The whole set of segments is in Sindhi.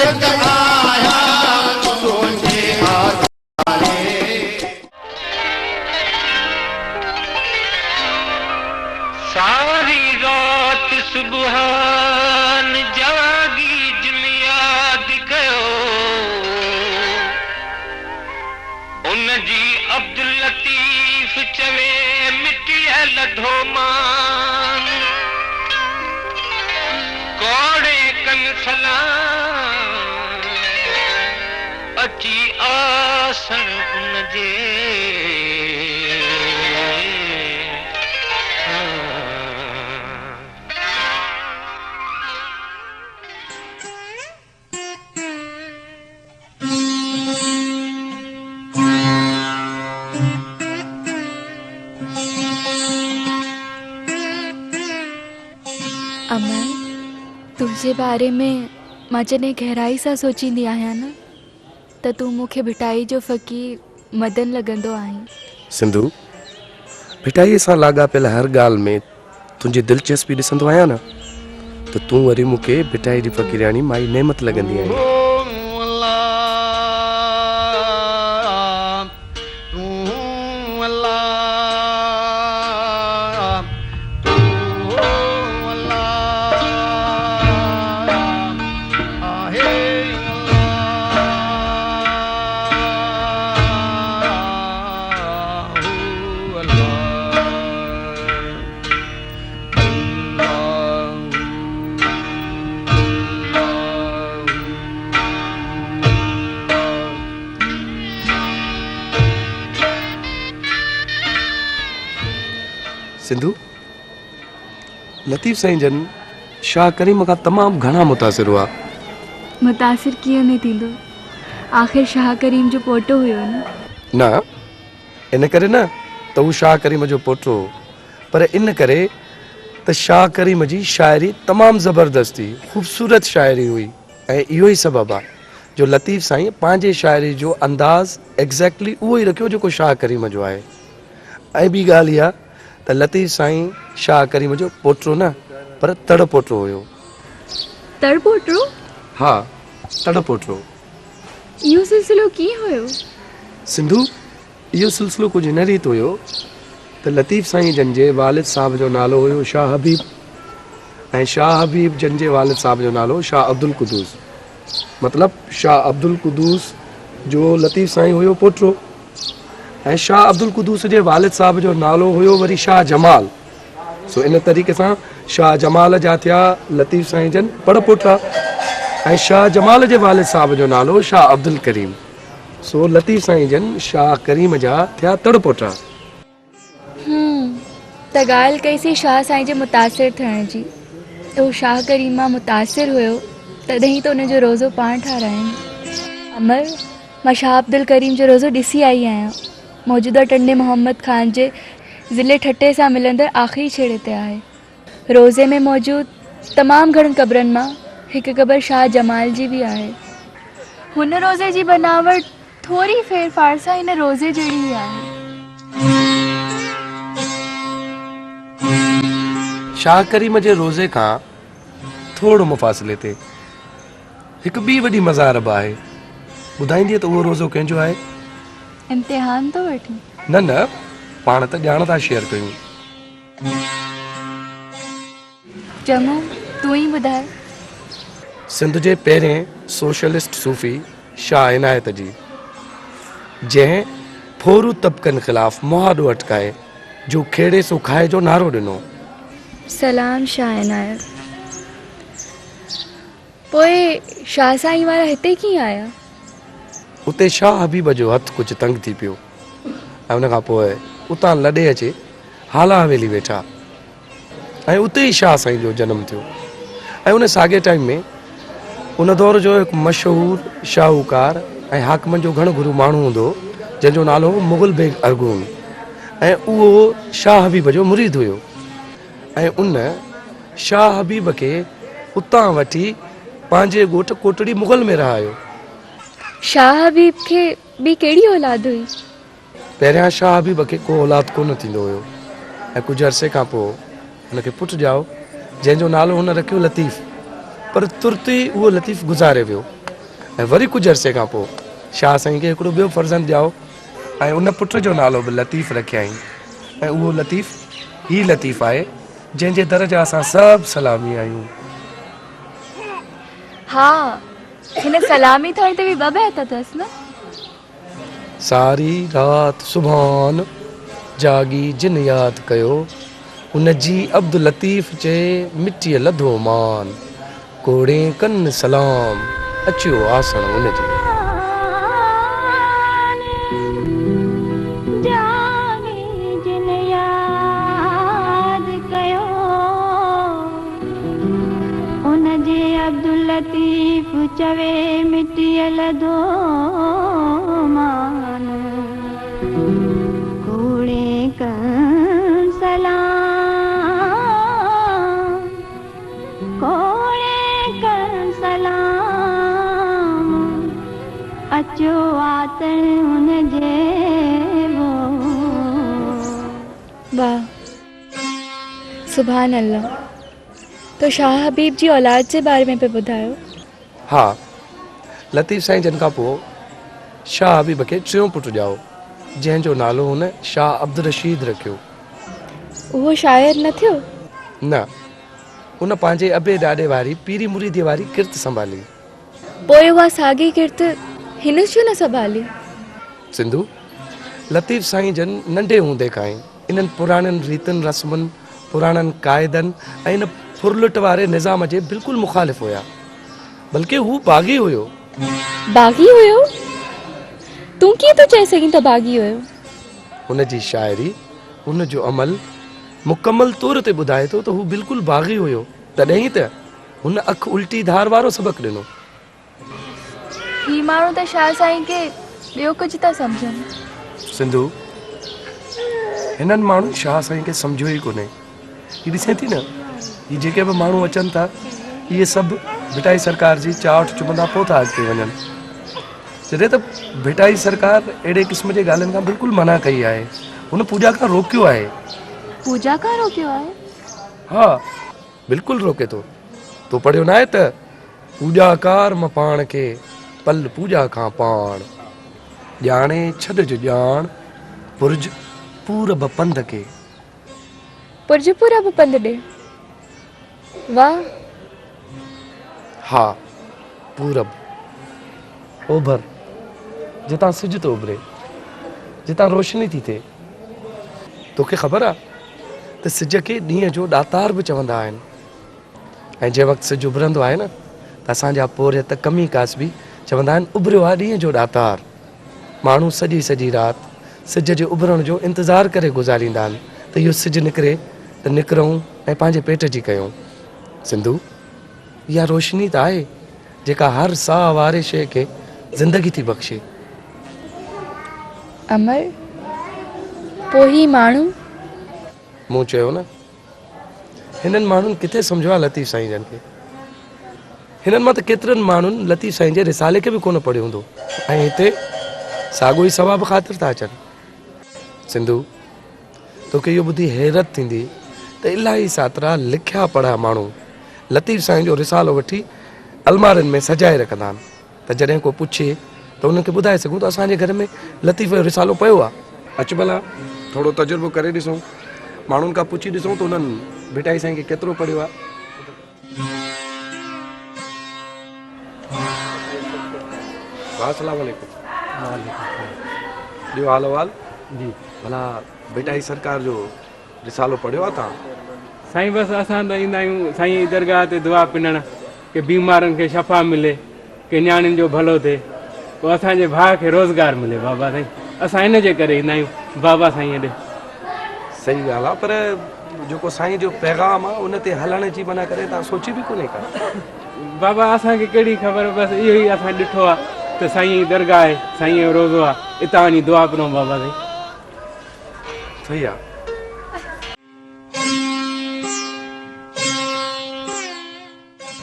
مالڪ آهيان تنهنجي آڌاري. ساري رات سبحان جاڳي جن ياد ڪيو ان جي عبداللطيف چوي مٽيء لڌو مان ڪوڙي ڪن سلام اچي آسڻ ان جي. امر، تنهنجي باري ۾ مان جڏهن گهرائي سان سوچيندي آهيان نه ته تون مون کي ڀٽائي جو فقير مدن لڳندو آهين. سنڌو، ڀٽائيء سان لاڳاپيل هر ڳالهه ۾ تنهنجي دلچسپي ڏسندو آهيان نه ته تون وري مون کي ڀٽائي جي فقيرياڻي مائي نعمت لڳندي آهين. سنڌو، لطيف سائين جن شاهه ڪريم کان تمام گهڻا متاثر هئا. متاثر ڪيئن نه ٿيندو، آخر شاهه ڪريم جو پوٽو هيو نه. نه، ان ڪري نه ته هو شاهه ڪريم جو پوٽو هو، پر ان ڪري ته شاهه ڪريم جي شاعري تمام زبردست هئي، خوبصورت شاعري هئي ۽ اهو ئي سبب آهي جو لطيف سائين پنهنجي شاعري جو انداز Exactly اهو ئي رکيو جيڪو شاهه ڪريم جو آهي ۽ ٻي ڳالهه اها ته لطيف سائين شاهه ڪريم جو پوٽو نه پر تڙ پوٽو هيو. تڙ پوٽو؟ ها تڙ پوٽو. اهو سلسلو ڪيئن هيو؟ سنڌو، اهو سلسلو ڪجهه هن ريت هيو ته لطيف سائين جن جي والد صاحب جو نالو هيو شاهه حبيب ۽ شاهه حبيب جن جي والد صاحب جو نالو شاهه عبدالقدوس مطلب شاهه عبدالقدوس جو لطيف سائين هيو پوٽو ۽ شاهه عبدالقدوس جي والد صاحب جو نالو هيو وري شاهه جمال سو ان طريقي سان شاهه جمال جا ٿيا لطيف سائين جن پڙ پوٽا ۽ شاهه جمال جي والد صاحب جو نالو شاهه عبدالڪريم سو لطيف سائين جن شاهه ڪريم جا ٿيا تڙ پوٽا. هم ته ڳالهه ڪئي سين شاهه سائين جي متاثر ٿيڻ جي. اهو شاهه ڪريم مان متاثر هيو تڏهن ئي ته ان جو روضو پاڻ ٺارايائين. امر، مان شاهه عبدالڪريم جو روضو ڏسي آئي آهيان. موجوده ٽنڊي محمد خان جي ضلعي ٺٽي سان ملندڙ آخري ڇيڙي تي آهي. روضي ۾ موجود تمام گهڻن قبرن مان هڪ قبر شاهه جمال جي به آهي. هن روضي جي بناوٽ ٿوري ڦيرڦار سان هن روضي جهڙي ئي آهي. شاهه ڪريم جي روضي کان ٿورو مفاصلي تي هڪ ٻي وڏي مزار به آهي. ٻڌائيندينء ته اهو روضو ڪنهن جو آهي؟ امتحان ٿو وٺين؟ نه نه، پاڻ ته ڄاڻ ٿا شيئر ڪيون. چڱو، تون ئي ٻڌاء. سنڌ جي پهرين سوشلسٽ صوفي شاهه عنايت جي، جنهن ڦورو طبقن خلاف مهاڏو اٽڪائي جو کيڙي سو کائي جو نعرو ڏنو. سلام شاهه عنايت. پوء شاهه سائين وارا هتي ڪيئن آيا؟ اتي شاهه حبيب جو هٿ ڪجهه تنگ ٿي پيو ۽ ان کان پوء اتان لڏي اچي هالا حويلي ويٺا ۽ اتي ئي شاهه سائين جو جنم ٿيو ۽ ان ساڳئي ٽائيم ۾ ان دور جو هڪ مشهور شاهوڪار ۽ حاڪمن جو گهڻ گهرو ماڻهو هوندو هو جنهن جو نالو هو مغل بيگ ارغون ۽ اهو شاهه حبيب جو مريد هيو ۽ ان شاهه حبيب کي اتان وٺي پنهنجي ڳوٺ ڪوٽڙي مغل ۾ رهايو. شاهه حبيب کي ٻي ڪهڙي اولاد هئي؟ پهريان شاهه حبيب کي ڪو اولاد ڪونه ٿيندو هيو ۽ ڪجهه عرصي کان پوء هن کي پٽ ڄائو جنهن جو نالو هن رکيو لطيف پر ترت ئي اهو لطيف گذاري ويو. ۽ وري ڪجهه عرصي کان پوء شاهه سائين کي هڪڙو ٻيو فرزند ڄائو ۽ ان پٽ جو نالو به لطيف رکيائين ۽ اهو لطيف هي لطيف آهي جنهن جي در جا اسان سڀ سلامي آهيون. ها هن سلامي ٿيڻ تي به ٻه بيت اٿس نه. ساري رات سبحان جاڳي جن ياد ڪيو ان جي عبداللطيف چئي مٽيء لڌو مان ڪوڙين ڪن سلام اچيو آسڻ ان جي. جاڳي جن ياد ڪيو ان جي عبداللطيف چوي مٽيء لڌو مان ڪوڙين ڪن سلام. ڪوڙي ڪر سلام، اچو آتڻ ان جي وو. واھ سبحان الله تو شاھ حبيب جي اولاد جي باري ۾ پئي ٻڌايو. ها لطيف سائين جن کان پوء شاھ حبيب کي ٽيون پٽ ڄائو جنهن جو نالو هن شاھ عبدالرشيد رکيو. اهو شاعر نه ٿيو؟ نه ان پنهنجي ابي ڏاڏي واري پيري مريديء واري ڪرت سنڀالي. پوء اها ساڳي ڪرت هن ڇو نه سنڀالي؟ سنڌو، لطيف سائين جن ننڍي هوندي کان ئي انهن پراڻين ريتن رسمن، پراڻن قاعدن ۽ ان ڦرلٽ واري نظام جي بلڪل مخالف هيا. بلڪه هو باغي هيو. باغي هيو؟ تون ڪيئن ٿو چئي سگهين ته باغي هيو؟ هن جي شاعري، هن جو عمل مڪمل طور تي ٻڌائي ٿو ته هو بلڪل باغي هيو، تڏهن ئي ته هن اک الٽي ڌار وارو سبق ڏنو. هي ماڻهو ته شاهه سائين کي ٻيو ڪجهه ٿا سمجهن. سنڌو، هنن ماڻهن شاهه سائين کي سمجهيو ئي ڪونهي. هي ڏسين ٿي نه، هي جيڪي به ماڻهو اچن ٿا، اهي سڀ ڀٽائي سرڪار جي چاٺ چمندا پوء ٿا اڳتي وڃن. جڏهن ته ڀٽائي سرڪار اهڙي قسم جي ڳالهين کان بلڪل منع ڪئي آهي. هن پوڄا کان روڪيو آهي. پوڄا کان روڪيو آهي؟ ها، بلڪل روڪي ٿو. تو پڙهيو ناهي ته پوڄا ڪار م پاڻ کي، پل پوڄا کان پاڻ. ڄاڻي ڇڏج ڄاڻ، پرج پورب پنڌ کي. پرج پورب پنڌ ڏي. واهه! ها، پورب، اوڀر، جتان سج ٿو اڀري، جتان روشني ٿي ٿئي. توکي خبر آ ته سج کي ڏينهن جو ڏاتار به چوندا آهن ۽ جنهن وقت سج اڀرندو آهي نه ته اسان جا پورهيت ڪمي ڪاسبي چوندا آهن اڀريو آ ڏينهن جو ڏاتار. ماڻهو سڄي سڄي رات سج جي اڀرڻ جو انتظار ڪري گذاريندا آهن ته اهو سج نڪري ته نڪرون ۽ پنهنجي پيٽ جي ڪيون. سنڌو، اها روشني ته آهي جيڪا هر ساهه واري شيء کي زندگي ٿي بخشي. امر، پوء هي ماڻهو؟ مون چيو نه، هنن ماڻهن ڪٿي سمجهيو آهي لطيف سائين جن کي. هنن مان ته ڪيترن ماڻهن لطيف سائين جي رسالي کي به ڪونه پڙهيو هوندو ۽ هتي ساڳيو ئي ثواب خاطر ٿا اچن. سنڌو، توکي اهو ٻڌي حيرت ٿيندي ته الاهي ساترا لکيا پڙهيا ماڻهو لطيف سائين جو رسالو وٺي المارين ۾ سجائي رکندا آهن ته جڏهن ڪو پڇي ته انهن کي ٻڌائي سگهون ته اسان جي گهر ۾ لطيف جو رسالو پيو آهي. اچ ڀلا ٿورو تجربو ڪري ڏسون، ماڻهن کان پڇي ڏسون ته انهن ڀٽائي سائين کي ڪيترو پڙهيو آهي. ڀاء السلام عليڪم. وعليڪم السلام. ڏيو حال احوال. جي. ڀلا ڀٽائي سرڪار جو رسالو پڙهيو آ توهان؟ سائين بس اسان ته ايندا آهيون سائين جي درگاهه تي دعا پنڻ ڪي بيمارن کي شفا ملي ڪي نياڻين جو ڀلو ٿئي پوء اسان جي ڀاء کي روزگار ملي بابا سائين اسان ان جي ڪري ايندا آهيون بابا سائين ڏي. صحيح ڳالهه آ پر جيڪو سائين جو پيغام آ ان تي هلڻ جي معنيٰ ڪڏهن توهان سوچي به ڪونهي ڪا. بابا اسان کي ڪهڙي خبر بس اهو ئي اسان ڏٺو آ ته سائين جي درگاهه آهي سائين جو روضو آ اتان وڃي دعا پنون بابا سائين. صحيح آ.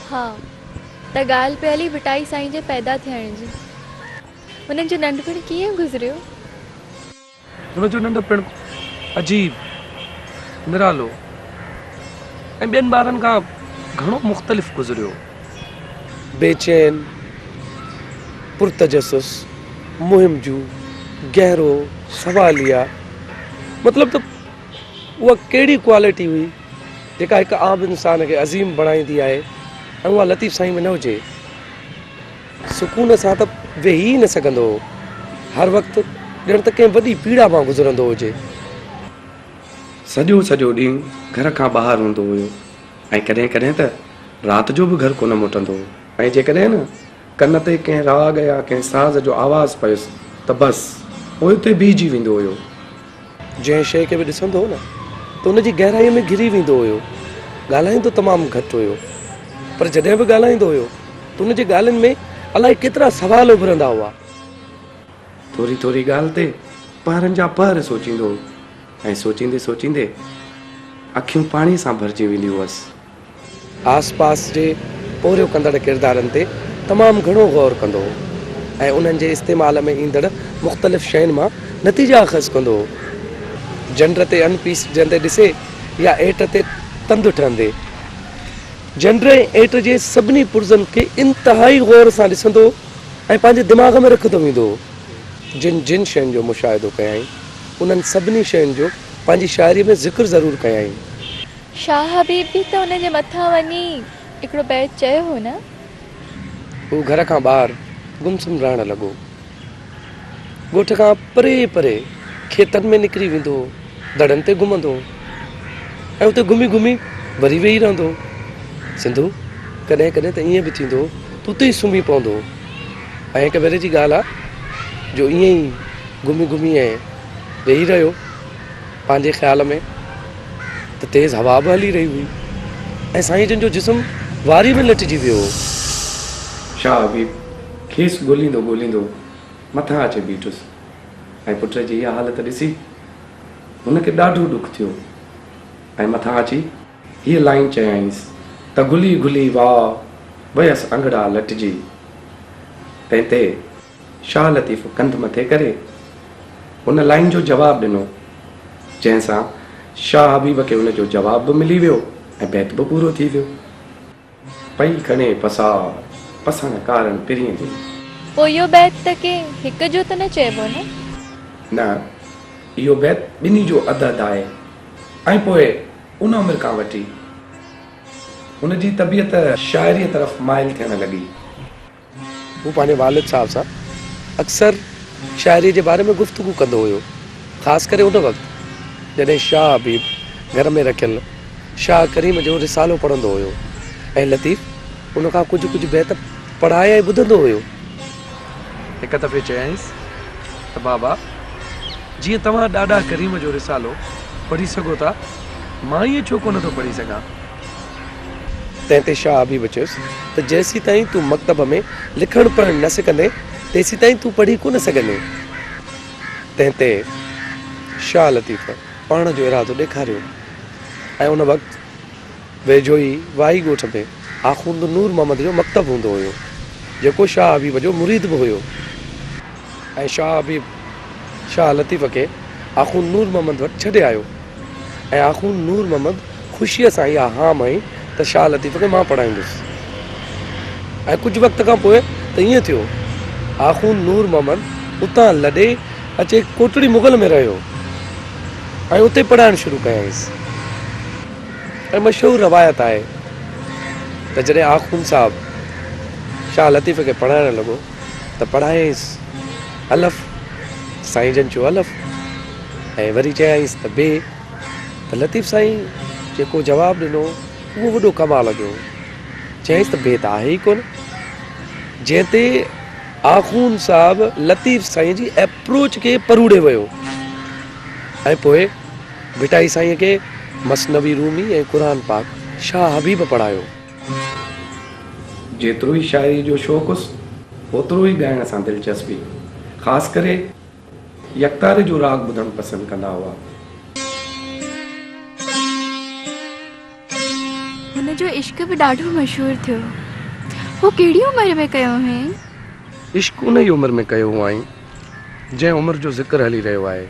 ها ته ڳالهه پئي هلي ڀٽائي سائين جي پيدا ٿيڻ جي. هنن جو ننڍپڻ ڪيئن گذريو؟ هن جو ننڍپڻ عجيب، نرالو ۽ ٻين ٻارن کان گهڻو مختلف گذريو. بيچين، پرتجسس، مهم جو، گهرو، سواليه، مطلب ته اها ڪهڙي ڪوالٽي هئي جيڪا هڪ عام انسان کي عظيم بڻائيندي آهي ۽ اها لطيف سائين ۾ نه هجي. سڪون سان ته ويهي ئي نه سگهندو هو. هر وقت ڄڻ ته ڪنهن وڏي پيڙا مان گذرندو هجي. سڄو سڄو ڏينهن گهر کان ٻاهر هوندو هيو ۽ ڪڏهن ڪڏهن ته رات جو به گهر ڪونه موٽندو هو. ۽ جيڪڏهن نه ڪن تي ڪنهن راڳ يا ڪنهن ساز جو آواز پيس ته بس پوء اتي بيهجي ويندو هيو. جنهن شيء کي به ڏسندو هو نه ته ان جي گهرائيء ۾ گهري ويندو هيو. ڳالهائيندو تمام گهٽ هيو پر جڏهن به ڳالهائيندو هيو ته ان جي ڳالهين ۾ الائي ڪيترا سوال اڀرندا هئا. ٿوري ٿوري ڳالهه تي پهرن جا پهر سوچيندو هو ۽ سوچيندي سوچيندي اکيون پاڻيء سان ڀرجي وينديون هئس. آس پاس جي پورهيو ڪندڙ ڪردارن تي تمام گهڻو غور ڪندو هو ۽ انهن جي استعمال ۾ ايندڙ مختلف شين مان نتيجا اخذ ڪندو هو. جنڊ تي ان پيسجندي ڏسي يا ايٽ تي تند ٺهندي. جنڊ ۽ ايٽ جي سڀني پرزن کي انتهائي غور سان ڏسندو هو ۽ پنهنجي دماغ ۾ رکندو ويندو هو. جن جن شين جو مشاهدو ڪيائين، انهن سڀني شين جو پنهنجي شاعريء ۾ ذڪر ضرور ڪيائين. شاهه حبيب به ته ان جي مٿان وڃي هڪڙو بيت چيو هو نه. هو گهر کان ٻاهر گم سم رهڻ لڳو. ڳوٺ کان پري پري کيتن ۾ نڪري ويندو هو، دڙن تي گهمندو هو ۽ اتي گهمي گهمي وري ويهي رهندو هو. سنڌو، ڪڏهن ڪڏهن ته ائين به ٿيندو هو ته اتي ئي سمهي پوندو هو ۽ هڪ ڀيري جي ڳالهه آ جو ائين ئي گهمي گهمي ۽ ويهي رهيو. پنهنجي خيال ۾ ته تيز هوا به هلي رهي هئي ۽ سائين جن جو جسم واري ۾ لٽجي ويو هو. شاهه حبيب کيس ڳوليندو ڳوليندو مٿان اچي بيٺس ۽ پٽ جي اها حالت ڏسي هن کي ڏاڍو ڏک ٿيو ۽ مٿان اچي هيء لائين چيائينس ته گهلي گهلي واء ويس انگڙا لٽجي. تنهن تي شاهه لطيف ڪنڌ مٿي ڪري ان لائين جو جواب ڏنو، جنهن سان شاهه حبيب کي ان جو جواب به ملي ويو ۽ بيت به پورو ٿي ويو. پئي کڻي پسار، پسڻ ڪارڻ پرينء جي. پوء اهو بيت ته ڪنهن هڪ جو ته نه چئبو نه؟ نه، اهو بيت ٻنهي جو اڌ اڌ آهي ۽ پوء ان عمر کان وٺي هن جي طبيعت شاعريء طرف مائل ٿيڻ لڳي. هو پنهنجي والد صاحب سان اڪثر شاعريء جي باري ۾ گفتگو ڪندو هيو، خاص ڪري ان وقت جڏهن شاهه حبيب گهر ۾ رکيل شاهه ڪريم جو رسالو پڙهندو هيو ۽ لطيف ان کان ڪجهه ڪجهه بيت پڙهائي ۽ ٻڌندو هيو. هڪ دفعي چيائينس ته بابا جيئن توهان ڏاڏا ڪريم جو رسالو پڙهي سگهو ٿا، مان ائين ڇو ڪونه ٿو پڙهي سگهان؟ تنهن تي شاهه حبيب چيس ته جيسيتائين تون مڪتب ۾ لکڻ پڙهڻ نه سکندين، تيسيتائين تون پڙهي ڪونه سگهندين. تنهن تي شاهه لطيف پڙهڻ جو ارادو ڏيکاريو ۽ ان وقت ويجهو ئي واهي ڳوٺ ۾ آخوند نور محمد جو مڪتب هوندو هيو، جيڪو شاهه حبيب جو مريد به هيو ۽ شاهه حبيب شاهه لطيف کي آخوند نور محمد وٽ ڇڏي آيو. ۽ آخوند نور محمد خوشيء سان اها هام هنئي ته شاهه لطيف کي مان پڙهائيندس. ۽ ڪجهه وقت کان پوء ته ائين ٿيو، آخوند نور محمد اتان لڏي اچي ڪوٽڙي مغل ۾ رهيو ۽ اتي پڙهائڻ شروع ڪيائينس. ۽ مشهور روايت آهي ته جڏهن آخوند صاحب شاهه لطيف کي پڙهائڻ لڳو ته پڙهايائينس الف، سائين جن چيو الف. ۽ وري چيائينس ته بي ته لطيف سائين جيڪو جواب ڏنو اهو وڏو ڪمال جو هو. چيائينس ته بي ته آهي ئي ڪونه. جنهن تي آخوند صاحب لطيف سائين جي ايپروچ کي پروڙي ويو ۽ پوء ڀٽائي سائين کي مثنوي رومي ۽ قرآن پاڪ شاهه حبيب پڙهايو. جيترو ئي شاعري جو شوق هوس اوترو ئي ڳائڻ سان دلچسپي، خاص ڪري يڪتاري جو راڳ ٻڌڻ پسند ڪندا هئا. هن جو عشق به ڏاڍو مشهور ٿيو. هو ڪهڙي عمر ۾ ڪيو هئائين؟ عشق انهيء عمر ۾ ڪيو هئائين، جنهن عمر جو ذڪر هلي رهيو آهي.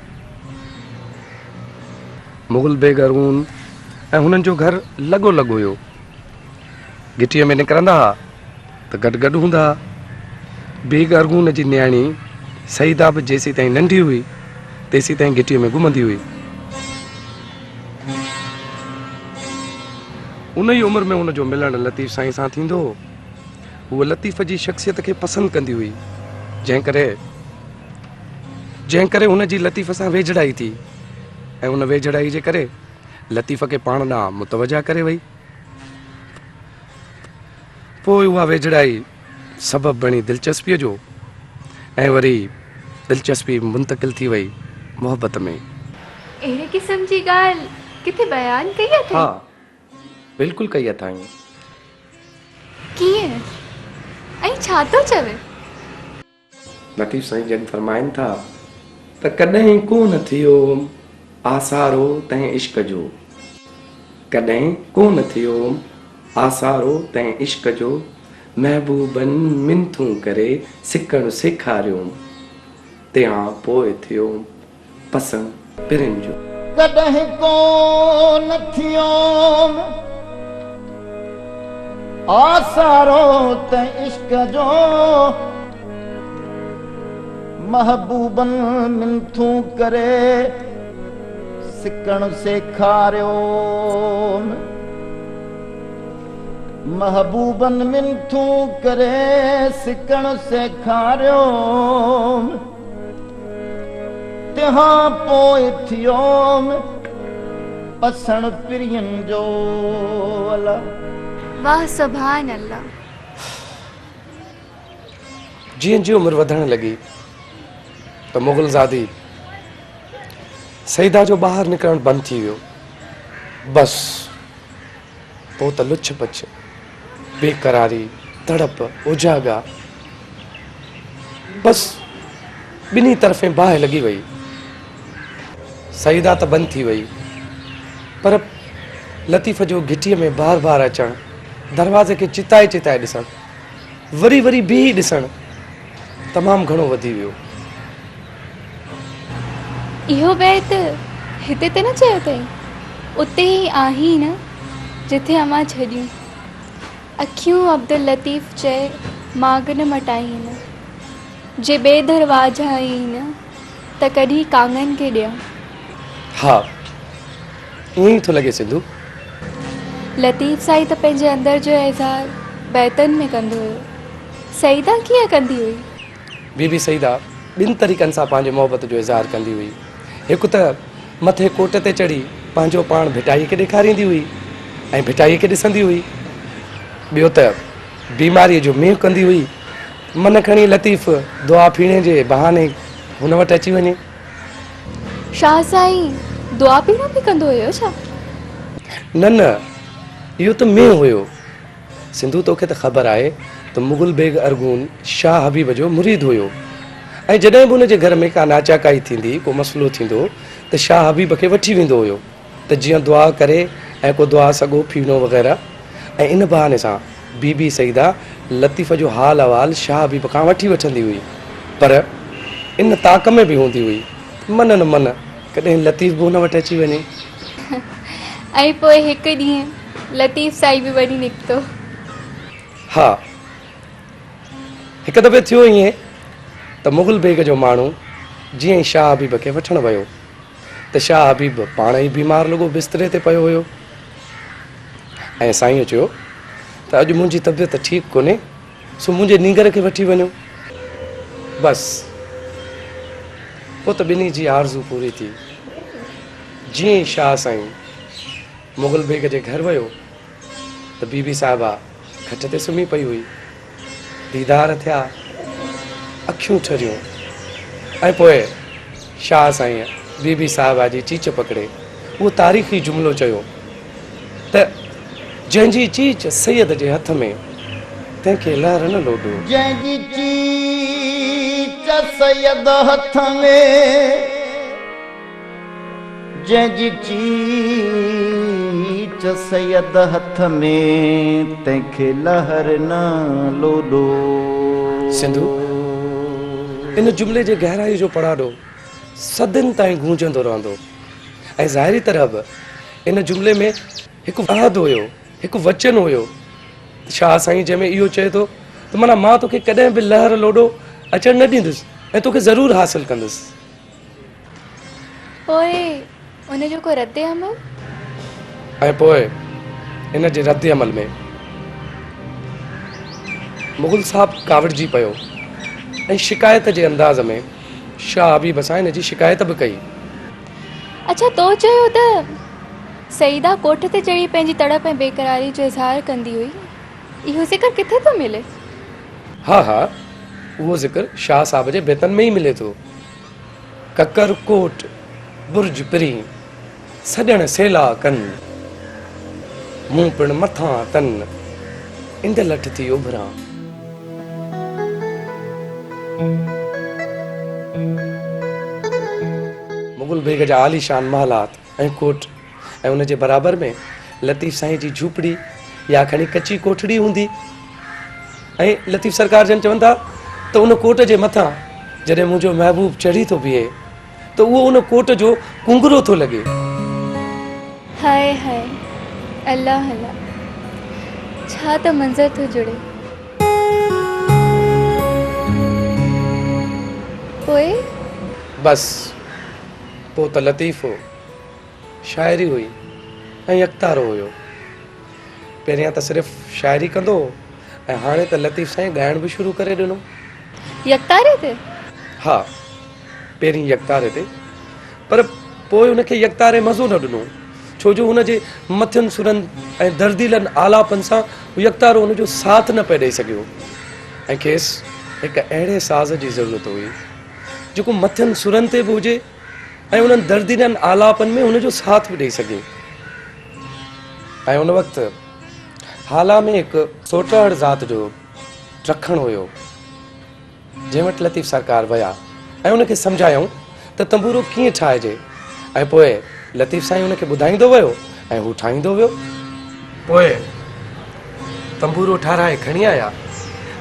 مغل بيگ ارغون ۽ هنن جو گهر لڳو لڳ هيو. گهٽيء ۾ نڪرندا ها ته گڏ گڏ هوندا ها. بيگ ارغون جي نياڻي سعيده به جيسيتائين ننڍي هئي، تيسيتائين گهٽيء ۾ گهمندي هئي. ان ئي عمر ۾ هن جو ملڻ لطيف سائين سان ٿيندو هو. هوء لطيف جي شخصيت کي پسند ڪندي هئي، جنهن ڪري جنهن ڪري هن جي لطيف سان ويجهڙائي ٿي ۽ ان ويجهڙائي جي ڪري لطيف کي پاڻ ڏانهن متوجهه ڪري وئي. پوء اها ويجهڙائي سبب بڻي دلچسپيء جو ۽ وري دلچسپي منتقل ٿي وئي محبت ۾. اهڙي قسم جي ڳالهه ڪٿي بيان ڪئي اٿئي؟ ها، بلڪل ڪئي اٿائين. ڪيئن ۽ ڇا ٿو چوي؟ لطيف سائين جن فرمائن ٿا ته ڪڏهن ڪو نه ٿيو هوم آسارو تنهن عشق جو ڪڏهن ڪو نه ٿيو هوم آسارو تنهن عشق جو محبوبن منٿون ڪري سڪڻ سيکاريوم تنهان پوء ٿيو هوم پسڻ پرين جو. ڪڏهن ڪو نه ٿيوم آسارو ته عشق جو محبوبن منٿون ڪري سڪڻ سيکاريوم محبوبن منٿون ڪري سڪڻ سيکاريوم. تنهان پوء ٿيوم پسڻ پرين جو الا. واھ سبحان الله. جيئن جيئن عمر وڌڻ لڳي ته مغل زادي سيده جو ٻاهر نڪرڻ بند ٿي ويو. بس پوء ته لڇ پڇ. بي قراري، تڙپ، اوجاڳا، بس ٻنهي طرفين باهه لڳي وئي. سعيده ته بند ٿي وئي، پر لطيف جو گهٽيء ۾ بار بار اچڻ، دروازي کي چتائي چتائي ڏسڻ، وري وري بيهي ڏسڻ تمام گهڻو وڌي ويو. اهو بيت هتي ته نه چيو اٿئي؟ اتي ئي آهين نه جٿي امان ڇڏيون. اکيون عبداللطيف چئي ماڳ نه مٽائين. جي ٻئي در واجهائين ته ڪڍي ڪانگن کي ڏيان. ها ائين ئي ٿو لڳي سنڌو. لطيف سائين ته پنهنجي اندر جو اظهار بيتن ۾ ڪندو هيو. سعيده ڪيئن ڪندي هئي؟ بي بي سعيده ٻن طريقن سان پنهنجي محبت جو اظهار ڪندي هئي. هڪ ته مٿي ڪوٽ تي چڙهي پنهنجو پاڻ ڀٽائيء کي ڏيکاريندي هئي ۽ ڀٽائيء کي ڏسندي هئي. ٻيو ته بيماريء جو مينهن ڪندي هئي. من کڻي لطيف دعا ڦيڻي جي بهاني هن وٽ اچي وڃي. شاهه سائين دعا ڦيڻو به ڪندو هيو ڇا؟ نه نه اهو ته مينهن هيو. سنڌو توکي ته خبر آهي ته مغل بيگ ارغون شاهه حبيب جو مريد هيو ۽ جڏهن به ان جي گهر ۾ ڪا ناچاڪائي ٿيندي، ڪو مسئلو ٿيندو ته شاهه حبيب کي وٺي ويندو هيو ته جيئن دعا ڪري ۽ ڪو دعا سڳو ڦيڻو وغيره ۽ ان بهاني سان بي بي سعيده لطيف جو حال احوال شاهه حبيب کان وٺي وٺندي هئي پر ان تاڪ ۾ به هوندي هئي ته من نه من ڪڏهن لطيف به هن وٽ اچي وڃي. ۽ پوء هڪ ڏينهن لطيف سائين به وڃي نڪتو. ها. هڪ دفعي ٿيو ائين ته مغل بيگ جو ماڻهو جيئن ئي شاهه حبيب کي وٺڻ ويو ته شاهه حبيب پاڻ ئي بيمار لڳو بستري تي پيو هيو ۽ سائينء چيو ته اڄ منهنجي طبيعت ٺيڪ ڪونهي سو منهنجي نينگر کي وٺي وڃو. بس پوء ته ٻنهي جي آرزو پوري ٿي. جيئن ئي شاهه سائين مغل بيگ جي گهر ويو ته بي بي صاحبه کٽ تي سمهي پئي هئي. ديدار ٿيا، اکيون ٺريون ۽ پوء شاهه سائينء بي بي صاحبه جي چيچ پڪڙي اهو تاريخي جملو چيو ته جنهن جي چيچ سيد جي هٿ ۾، تنهن کي لهر نه لوڏو. جنهن جي چيچ سيد هٿ ۾. جنهن جي چيچ سيد هٿ ۾، تنهن کي لهر نه لوڏو. سنڌو، ان جملي جي گهرائي جو پڙاڏو صدين تائين گونجندو رهندو ۽ ظاهري طرح به ان جملي ۾ هڪ عهد هيو، هڪ وچن هيو ته شاهه سائين جنهن ۾ اهو چئي ٿو ته معنيٰ مان توکي ڪڏهن به لهر لوڏو اچڻ نه ڏيندس ۽ توکي ضرور حاصل ڪندس. پوء ان جو ڪو رد عمل؟ ۽ پوء ان جي رد عمل ۾ مغل صاحب ڪاوڙجي پيو ۽ شڪايت جي انداز ۾ شاهه حبيب سان ان جي شڪايت به ڪئي. اڇا تو چيو ته سعيده ڪوٺ تي چڙهي پنهنجي تڙپ ۽ بيقراري جو اظهار ڪندي هئي. اهو ذڪر ڪٿي ٿو ملي؟ ها ها اهو ذڪر شاهه صاحب جي بيتن ۾ ئي ملي ٿو. ڪڪر ڪوٽ برج پرين، سڄڻ سيلا ڪن، مون پڻ مٿان تن، انڊلٺ ٿي اڀران. مغل بيگ جا عاليشان محلات ۽ ڪوٽ ۽ ان جي برابر ۾ لطيف سائين جي جهوپڙي يا کڻي ڪچي ڪوٺڙي هوندي ۽ لطيف سرڪار جن چون ٿا ته ان ڪوٽ جي مٿان جڏهن منهنجو محبوب چڙهي ٿو بيهي ته اهو ان ڪوٽ جو ڪنگرو ٿو لڳي. هاء هاء الله الله ڇا ته منظر ٿو جڙي. پوء؟ بس پوء ته لطيف هو. شاعري هئي ۽ يڪتارو هيو. پهريان ته صرف شاعري ڪندو هو ۽ هاڻي ته لطيف سائين ڳائڻ به شروع ڪري ڏنو. يڪتاري تي؟ ها، پهرين يڪتاري تي، پر پوء هن کي يڪتاري مزو نه ڏنو، ڇو جو هن جي مٿين سرن ۽ درديلن آلاپن سان يڪتارو هن جو ساٿ نه پئي ڏئي سگهيو ۽ کيس هڪ اهڙي ساز جي ضرورت هئي، جيڪو مٿين سرن تي به هجي ۽ انهن درديلن آلاپن ۾ هن جو ساٿ به ڏئي سگهي ۽ ان وقت هالا ۾ هڪ سوٽهڙ ذات جو ڊکڻ هيو جنهن وٽ لطيف سرڪار ويا ۽ ان کي سمجهايائون ته تنبورو ڪيئن ٺاهجي ۽ پوء لطيف سائين ان کي ٻڌائيندو ويو ۽ هو ٺاهيندو ويو. پوء تنبورو ٺاهرائي کڻي آيا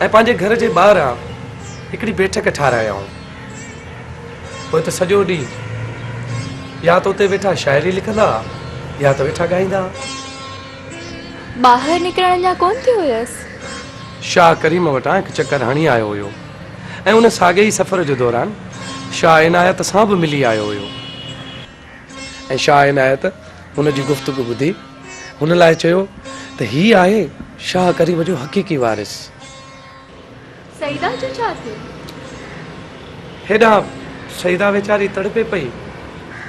۽ پنهنجي گهر جي ٻاهران هڪڙي بيٺڪ ٺاهرايائون. پوء ته سڄو ڏينهن يا ته اتي ويٺا شاعري لکندا ها يا ته ويٺا ڳائيندا ها. ٻاهر نڪرڻ اڃا ڪونه ٿيو هيس. شاهه ڪريم وٽان هڪ چڪر هڻي آيو هيو ۽ ان ساڳئي ئي سفر جي دوران شاهه عنايت سان به ملي آيو هيو ۽ شاهه عنايت هن جي گفتگو ٻڌي هن لاء چيو ته هي آهي شاهه ڪريم جو حقيقي وارث. سعيده جو ڇا ٿيو؟ هيڏانهن سعيده ويچاري تڙپي پئي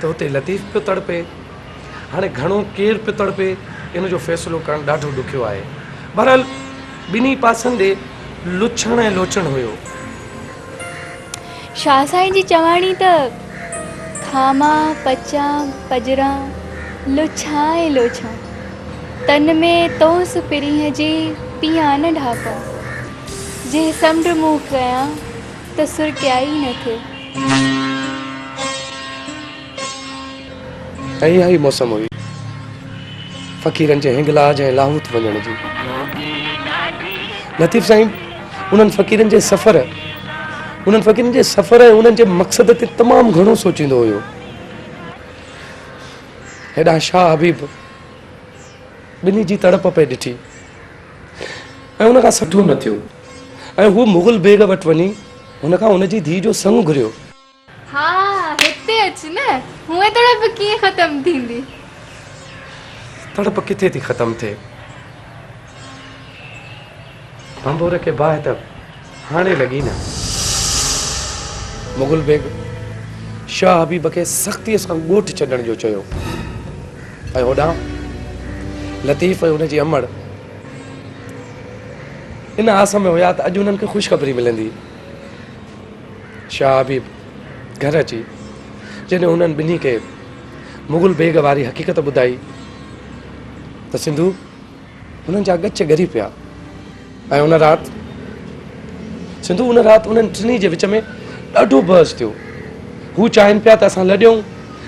ته هتي لطيف پيو تڙپي. هاڻي گهڻو ڪير پيو تڙپي ان جو فيصلو ڪرڻ ڏاڍو ڏکيو آهي. بهرحال ٻنهي پاسن ڏي لڇڻ ۽ لوچڻ هيو. شاهه سائين جي چواڻي ته کامان، پچان، پڄران، لڇان ۽ لوڇان، تن ۾ تونس پرينء جي پيئان نه ڍاپان، جي سمنڊ منهن ڪيان ته سرڪيائي نه ٿئي. ۽ اها ئي موسم هئي فقيرن جي هنگلاج ۽ لاهوت وڃڻ جي. لطيف سائين انهن فقيرن جي سفر انهن فقيرن جي سفر ۽ انهن جي مقصد تي تمام گهڻو سوچيندو هيو. هيڏانهن شاهه حبيب ٻنهي جي تڙپ پئي ڏٺي ۽ ان کان سٺو نه ٿيو ۽ هو مغل بيگ وٽ وڃي هن کان هن جي ڌيء جو سڱ گهريو. ها هتي اچ نه، هونئن تڙپ ڪيئن ختم ٿيندي؟ تڙپ ڪٿي ٿي ختم ٿئي؟ ڀنڀور کي باهه ته هاڻي لڳي نه. مغل بيگ شاهه حبيب کي سختيء سان ڳوٺ ڇڏڻ جو چيو ۽ هوڏانهن لطيف ۽ هن جي امڙ ان آس ۾ هيا ته اڄ هنن کي خوشخبري ملندي. شاهه حبيب گهر اچي جڏهن انهن ٻنهي کي مغل بيگ واري حقيقت ٻڌائي ته سنڌو هنن جا ڳچ ڳري پيا ۽ ان رات سنڌو ان رات انهن ٽنهي جي وچ ۾ ڏاڍو بحث ٿيو. هو چاهين پيا ته اسان لڏيون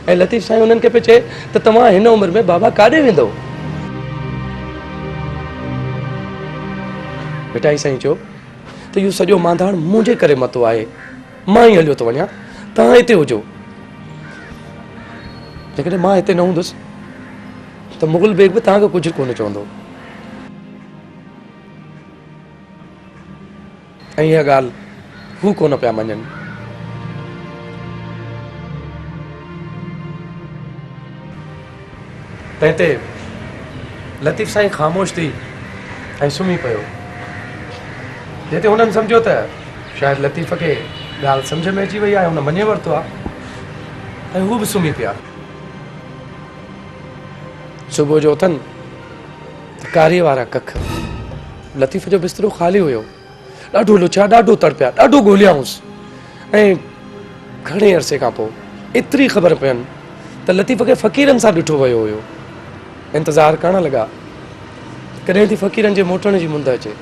۽ لطيف سائين انهن کي پيو چئي ته توهان هن عمر ۾ بابا ڪاڏي ويندؤ؟ ڀٽائي سائين چيو ته اهو سڄو مانڌاڻ منهنجي ڪري متو آهي، مان ئي هليو ٿو وڃان، توهان هتي هجو. جيڪڏهن مان هتي نه هوندس ته مغل بيگ به توهان کي ڪجهه ڪونه چوندو. ۽ اها ڳالهه هو ڪونه پيا مڃن. تنهن تي لطيف سائين خاموش ٿي ۽ سمهي پيو. جنهن تي هنن سمجهيو ته شايد لطيف کي ڳالهه سمجهه ۾ اچي وئي آهي، هن مڃي ورتو آهي ۽ هو به سمهي پيا. صبح جو اٿن ته ڪاريء وارا ڪک. لطيف جو بسترو خالي هيو. ڏاڍو لڇيا، ڏاڍو تڙپيا، ڏاڍو ڳوليائونس ۽ گهڻي عرصي کان پوء ايتري خبر پين ته لطيف کي فقيرن سان ڏٺو ويو هيو. انتظار ڪرڻ لڳا ته ڪڏهن ٿي فقيرن جي موٽڻ جي مند اچي.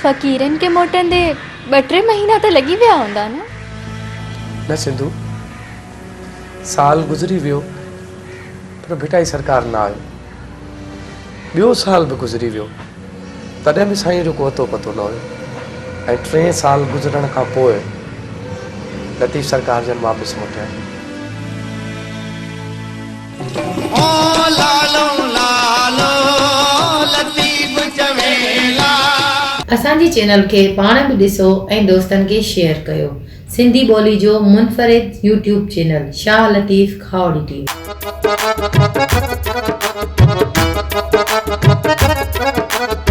فقيرن کي موٽندي ٻه ٽي مهينا ته لڳي ويا هوندا نه؟ نه سنڌو، سال گذري ويو پر ڀٽائي سرڪار نه آيو. ٻيو سال به گذري ويو، تڏهن به سائينء جو ڪو اتو پتو نه هيو ۽ ٽئين سال گذرڻ کان پوء لطيف سرڪار جن واپس موٽيا. اسان جي چينل کي پاڻ به ڏسو ۽ دوستن کي شيئر ڪيو. سنڌي ٻولي جو منفرد YouTube channel Shah Latif Khahori T V.